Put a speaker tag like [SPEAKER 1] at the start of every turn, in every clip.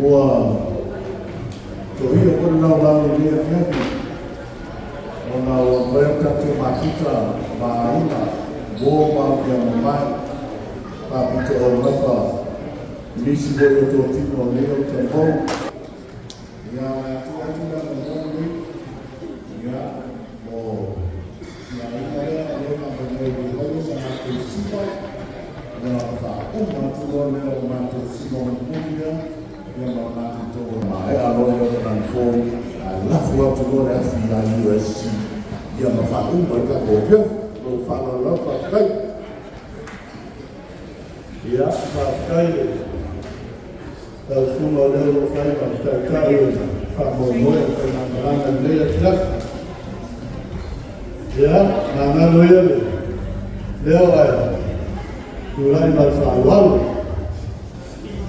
[SPEAKER 1] Ua toia foi le laulau i lenei afiafi ona ua mafai ona tatou mafuta ma aiga, uo ma apiamamae, faapitoaugafa i nisi foi o totino o lenei autalavou. Ia, o le a tuu atu le avanoa lenei, ia, mo si aiga lea o lea e faamoemoe e faia sa latou siva, ia ona faauma atu loa lea o matou siva mulimuli lea, ia ma le matou maea loa lea o le 94, ae lafo atu loa le afi ia USC, ia ma faauma ai tatou afiafi. Lou faaaloalo lava, faafetai.
[SPEAKER 2] Ia, faafetai i lau susuga o lea o lo o fai ma taitai o le faamoemoe o le faigamalaga i lenei afiafi. Ia, magalo ia le leo ae tulai ma le faaaloalo.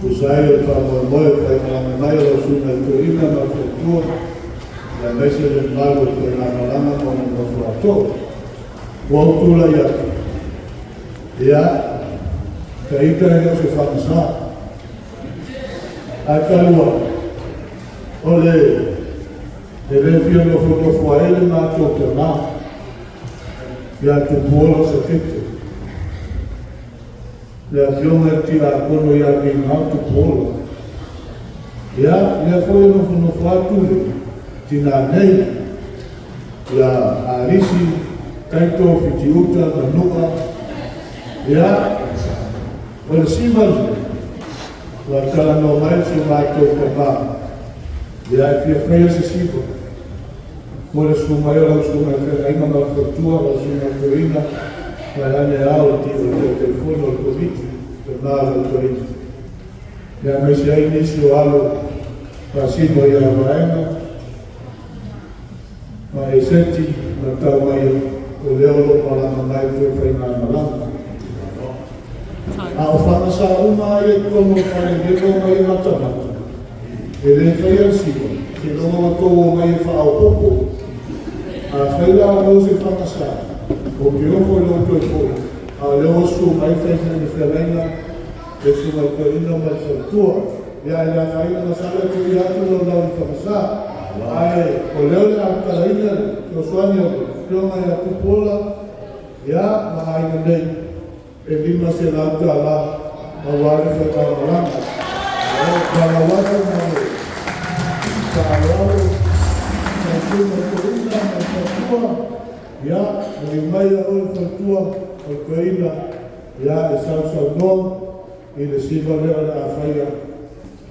[SPEAKER 2] Tusa ai o le faamoemoe o le faimalaga mai o lau susuga i le toeaina ma le faletua, aemaise le mamalu o le faigamalaga ma ona nofo a too. Ua ou tulai atu, ia, ta ita e le o se fagasa. Ae talu ai, o le e le fia nofonofo ai le matou tamā, ia Tupuola Sefete, le afioga i le tiakono ia Gigao Tupuola. Ia, lea foi e nofonofo atu le tinā nei, ia Alisi Taito Fitiuta Manua. Ia, o le siva lenei, ua talanoa mai si o matou tamā, ia e fia faia se siva mo le susu mai o lau susuga i le feagaiga ma le faletua, lau susuga i le toeaina, vaeane ao o le Taitaifono o le Komiti, tama lau toeaina. Ia aemaise ai nisi o alo faasino ia Vaega ma Eseti ma Taumaia o lea o lo o malaga mai toe faigamalaga. A o fagasa uma ia i totonu o le fale nei ua omai e matamata, e le faia le siva, seiloga ua outou omai e faaopoopo. Afai la o maua se fagasa, ou te ofo i lou toe foi, a o lea ua susu mai le feagaiga, le susuga i le toeaina ma le faletua. Ia, e le afaina, masalo e tuuina atu lau lau i fagasa. Ae o lea o le a tatalaina le fesoasoani a le afioga ia Tupuola, ia, ma aiga nei, e $500 aua le faigamalaga. Ma lau atu ma le faaaloalo, lau susuga i le toeaina ma le faletua, ia, maliu mai ia oe le faletua o le toeaina, ia, e sausaunoa i le siva lea o le a faia,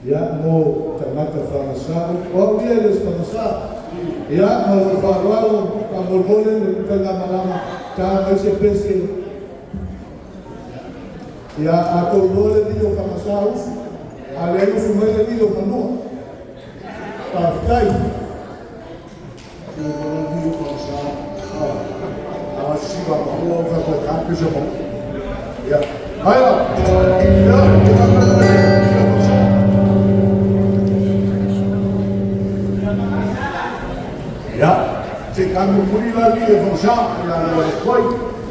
[SPEAKER 2] ia, mo tagata fagasa. O au ia e le o se fagasa. Ia, ma lou faaaloalo, faamolemole le faigamalaga, ta mai se pese. Ia, a tou iloa le lii o fagasa usu, a leai usu mai le lii o Manua. Faafetai.
[SPEAKER 1] Ia, ai la. Ia, ia, se kami puli la li e fagasa, ia le koi.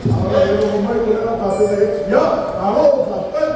[SPEAKER 1] Ala e logo mai ko le ka pena ia, alo, faafetai.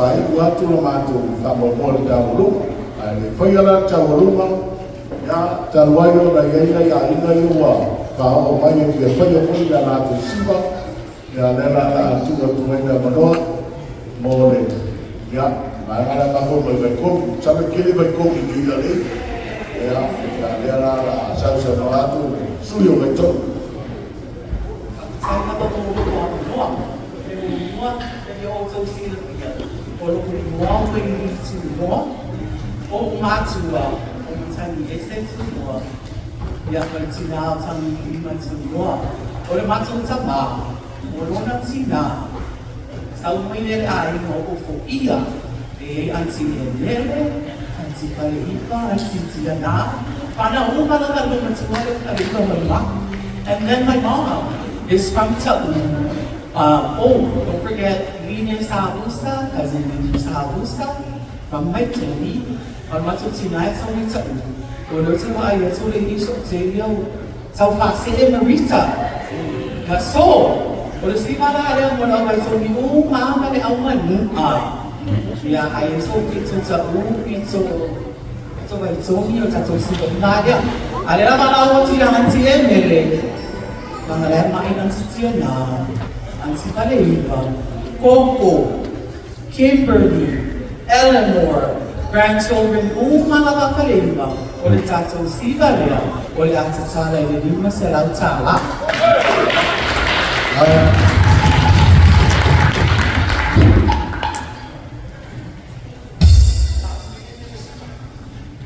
[SPEAKER 1] Faaiu atu le matou faamoemoe i le taualuga. Ae le faia la le taualuga, ia, talu ai ona i ai nai aiga ia ua faaoo mai e fia faia foi le latou siva, ia lea la a tuu atu ai le avanoa mo le, ia, vaega lea matou mai Vaitogi, masalo e tele Vaitogi i ia lei, ia, lea la a sausaunoa atu le sui o Vaitogi.
[SPEAKER 3] Faafetai lava mo lou avanoa. Le muamua, e ia outou silafia, o lou igoa o Wailili Tunoa, o ou matua o Matagiese Tunoa, ia ma le tina o Tagilima Tunoa. O le matou tamā, o lona tina, sau mai lea le aiga o Ofoia, e i ai Aunty Enele, Aunty Faleiva, Aunty Tiana, whanau uma lava le matua le Faleiva ma le ma. And then my mom is from Ta'u. Oh, don't forget Line Sahabusa, cousin Line Sahabusa, from Vaitogi, o le matou tina e sau mai Ta'u. O lea ou te vaai atu le iso te ia o tau faasee Marita. Na so, o le siva la lea mo le au Vaitogi uma ma le au manu'a. Ia ai so pito Ta'u, pito pito Vaitogi o tatou siva uma lea. A le lava la o atu ia Aunty Emele, langa lea mai Aunty Tiana, Aunty Faleiva, Koko, Kimberly, Eleanor, grandchildren uma lava Faleiva, o le tatou siva lea, o le a tatala i le $500.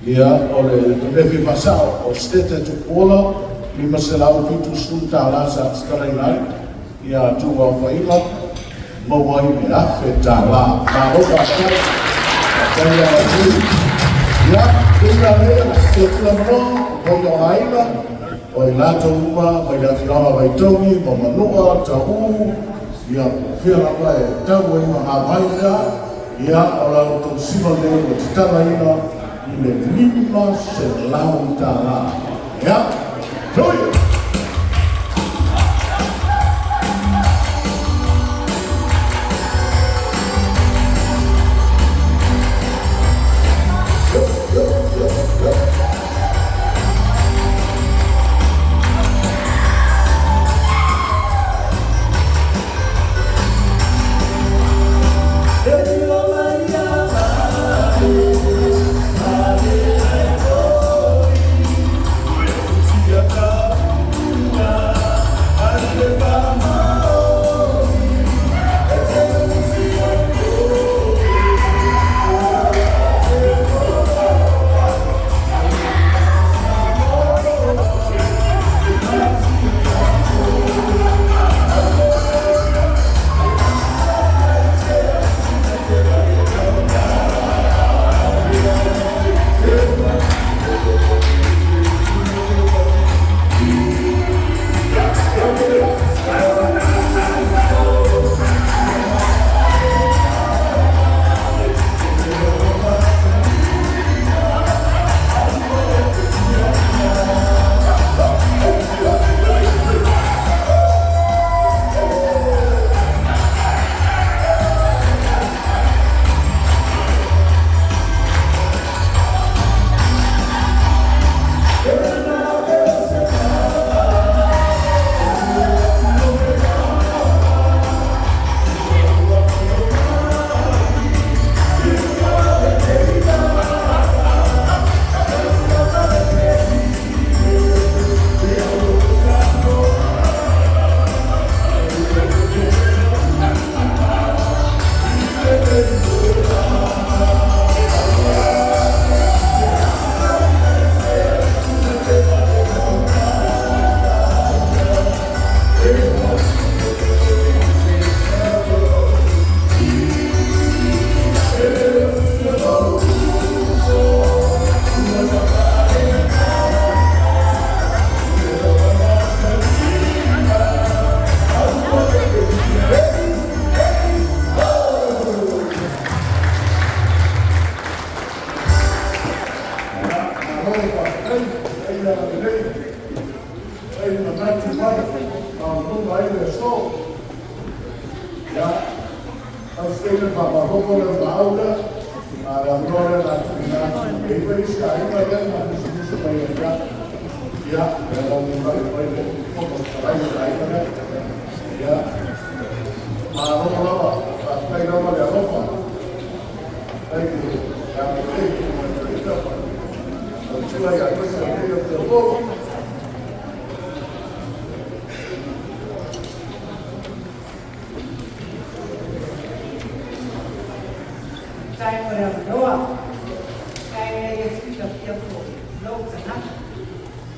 [SPEAKER 1] Ia, o le mea fia faasao, o Steta Tupuola, $570 sa tatalaina ai, ia atu aofaiga, maua ai le $1,000. Malo faafetai. Faafetai ia atu. Ia, tusa lea, te tula manoa, o o aiga, o i latou uma, mai le afioaga Vaitogi, ma Manua, Ta'u, ia, fia lava e tau ai ma ngamai lea, ia, o la outou siva lea ua tatalaina i le $500. Ia, tui! Austin whakamaropo le maula, a le anoa le la tuina atu. E iwa isi a inga ia ma musu mai ia. Ia, e lau ni mai mai le koko tarai le aiga lea. Ia, malo lava, faafetai lava le alofa. Thank you. Ia, te te te o tua ia koe o te o te o.
[SPEAKER 3] Tai mo le avanoa, ae e silafia foi lou tagata,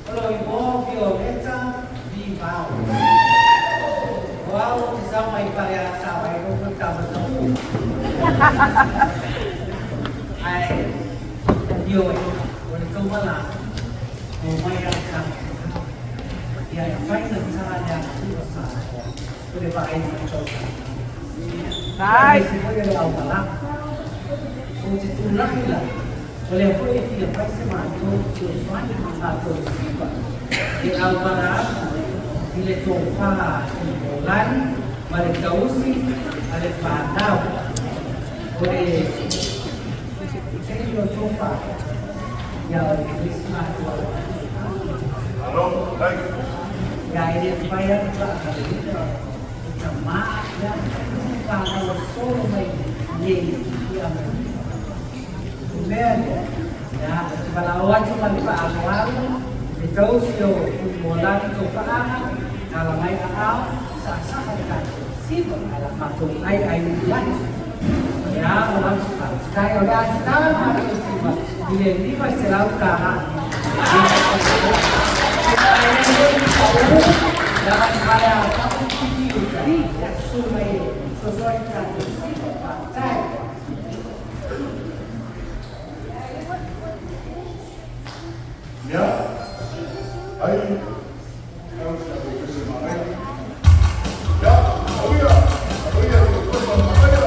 [SPEAKER 3] o lou igoa o Violeta Vivao. O au ou te sau mai Faleata ai lou foi tamatau. Ae ioe, o le tou malaga, o mai a le tatou. Ia e faigata le Atua Samoa o le vaai mai tou tagata. Aemaise foi o le aumalaga. Ou te tulai la, o lea foi e fia fai se matou fesoasoani i matou siva e auala atu i le tofa i Molani ma le tausi a le fanau. O le taimi o tofa, ia o le Kerisimasi ua alo atu.
[SPEAKER 1] Alo, thank you.
[SPEAKER 3] Ia e le mafai lava ona faagaloina e tama ia fanau e solo mai nei i Amerika. O le mea lea, ia, ou te valaau atu ma le faaaloalo le tausi o Tuimolani tou paaga, tala mai aao, saasaa le tatou siva ae la matou aiai uli atu. Ia, o atu faafetai, o le a tatala matou siva i le $500.
[SPEAKER 1] Ia, ai, tausi a te kese manaia. Ia, auia, auia, te kese manaia.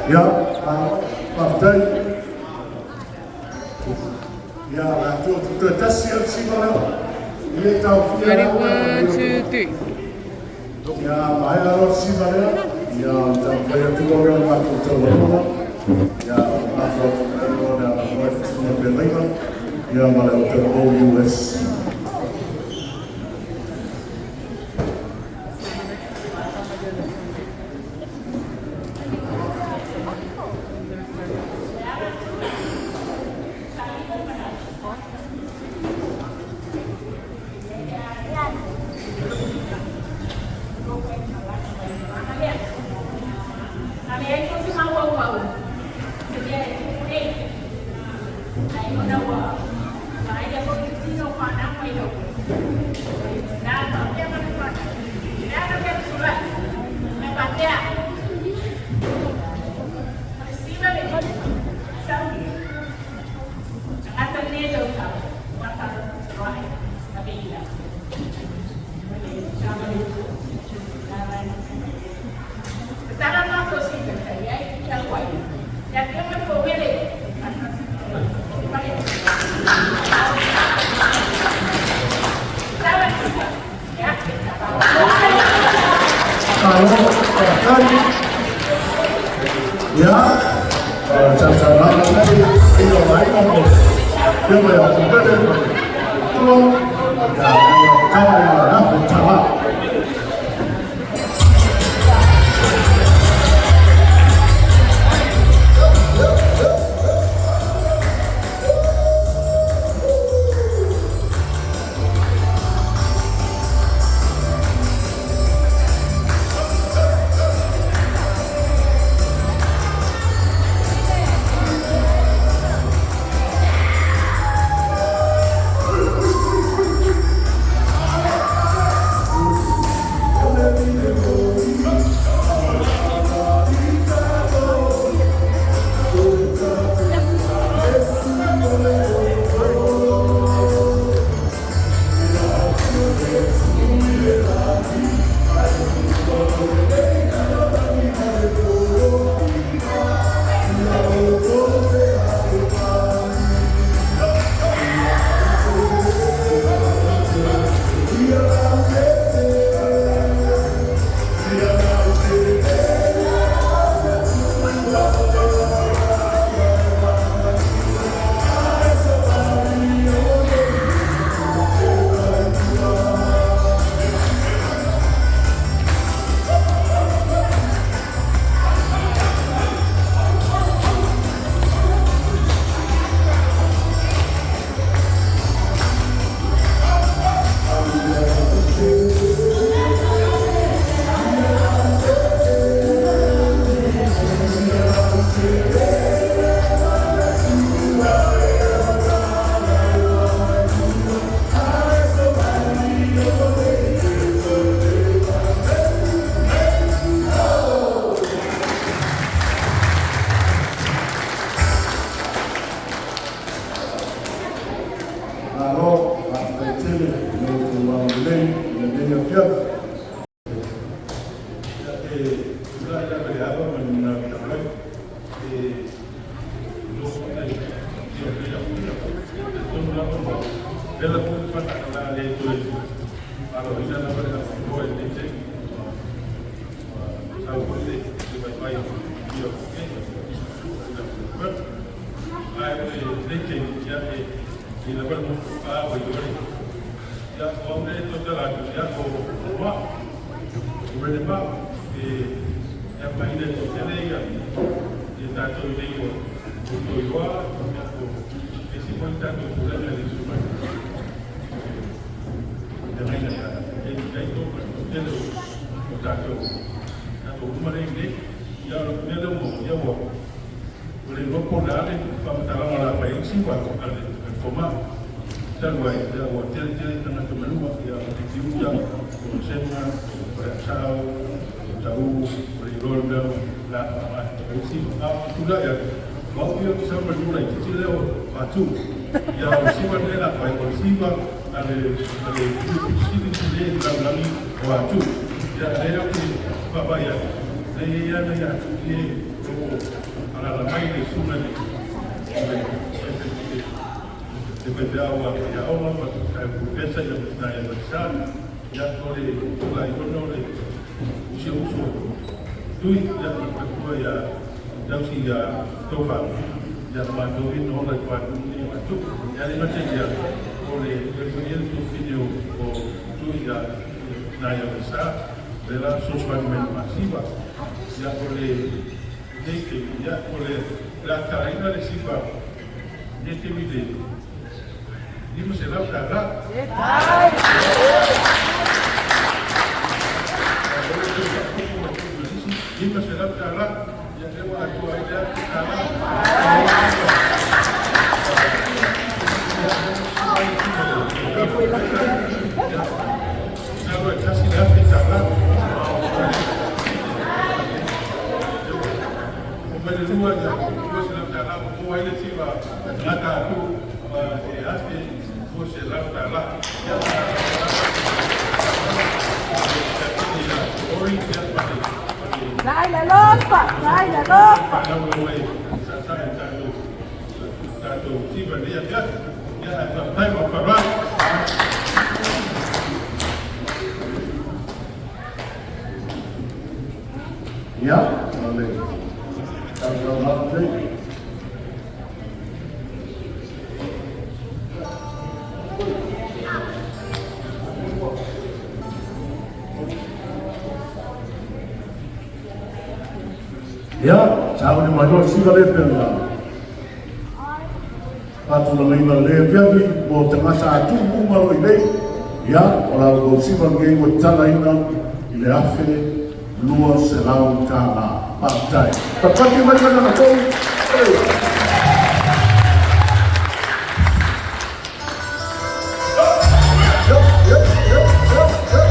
[SPEAKER 1] Ia, faafetai. Ia, la tua toe tasi au siva lea. I le taofia
[SPEAKER 4] Ready,
[SPEAKER 1] lea.
[SPEAKER 4] 1, 2, 3.
[SPEAKER 1] Ia, maea loa siva lea. Ia, taumafai atu loa lea o matou taualoga. Ia, matou atu loa le avanoa i le feagaiga. Ia, ma le Hotel OUS.
[SPEAKER 2] Malo, faafetai. Ia, sausaunoaga nei i lou aiga ma le Afioga ia Tupele ma le Faletua, ia, ua $1,000. Malo, faafetai tele i lo outou agalelei i lenei afiafi.
[SPEAKER 4] E tulai lava i le ava ma le manatunatu ai e logoina i ia puna. Talitonu lava ua vela foi le fata o le a le toe aloina lava le avanoa i lenei taimi. Ua sau foi le vaivai ia o Ae o lenei taimi, ia e i lava le motu a ua i oi. Ia, o au nei e tautala atu, ia o Noa, o Rene Mau, e ia maina e toatele ia ia tatou nei o toiloa, ia o isi foi tatou tulaga i le mai. E maina ia e ai to toatele o tatou uma nei nei, ia o le mea lea ua ia ua o le iloa po o le a le faamatalaga o le a fai ai siva a le fomai. Talu ai, ia ua tele tele tagata manua, ia o le tiu, ia o sema, o le asao, o tau, o le iloa le mea o le a fai siva. A o tulai atu, o au ia o te sau ma le nuu laitiiti lea o Patu. Ia o le siva lenei o le a fai, o le siva a le nuu sili tele i le lalolagi o Atu. Ia lea ou te vaavaai atu, lea e i ai lava nai Atu ia o lo o alaala mai le susuga i le le faifeau a faiaoga ma le polofesa ia ma tina ia Matisa. Ia o le tulai ona o le si ou uso Tui ia ma le faletua ia Tausi ia Tofa ia ma matou ia na ola i Patu nei o Atu. Ia le gata i lea o le foi ia le tuafafine o Tui ia tina ia Matisa lea la fesoasoani mai i le masiva. Ia o le lenei taimi ia o le a tatalaina le siva lenei taimi i le $500. $500, ia lea ua atoa ai le $1,000. Masalo e $1,000. O mai le lua, ia, $200 ua maua ai le siva gata atu e $1,200. Ia,
[SPEAKER 1] Ia, o le tausaga nei. Ia, sa o le mai loa siva le pena. Patulagaina le afiafi mo tagata atumu uma lo i nei. Ia, o la kou siva lenei ua tatalaina i le $1,200. Faafetai. Papaki mai mana matou. Yep, yep, yep, yep, yep.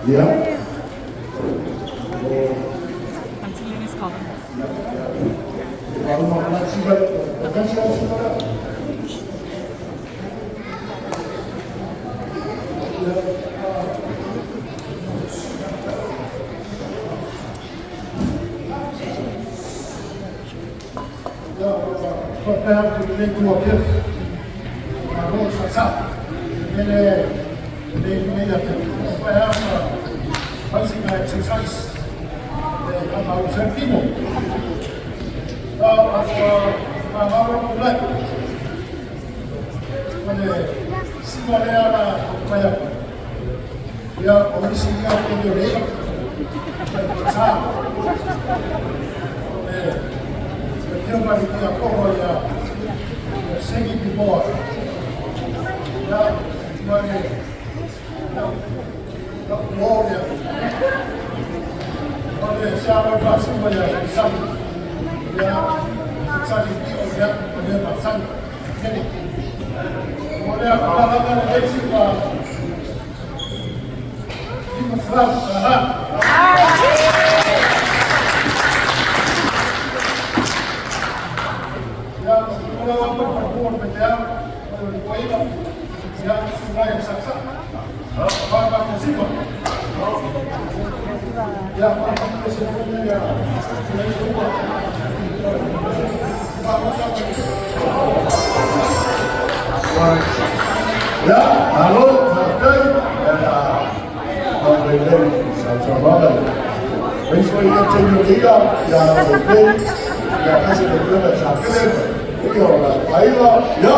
[SPEAKER 1] Ia.
[SPEAKER 5] Angelina's calling.
[SPEAKER 1] Faauma ma siva le kasi au siva le.
[SPEAKER 2] Faapea atu lenei tua afiafi. Malo sa sa. Mele lenei lenei afiafi. Faapea sa faisina exercise. E kama u sentimo. Ta aso ma maro ko lai. Mane siva lea na kaya. Ia o isi ia o te lea. Sa. E Te mai ki a koho ia sengi ki moa. Ia, mai ia, mo ia. O le sa mai fa sima ia sali. Ia, sali ki o ia, o le ma sali. Kene. O le a kala langa le leisi pa lima selau, aha. Ya, o le wapa pa kuo pe te au, o le koina, ya, sungai e saksa. Pa pa ko sipa. Ya, pa pa ko se fo ya, sungai upa. Pa pa sa pa.
[SPEAKER 1] Ia, malo, faafetai. Ia, faafetai sausauvana. Vaisi foi ia taimi o te ia, ia o le ia kasi le pena sa kele, ia o la paila, ia.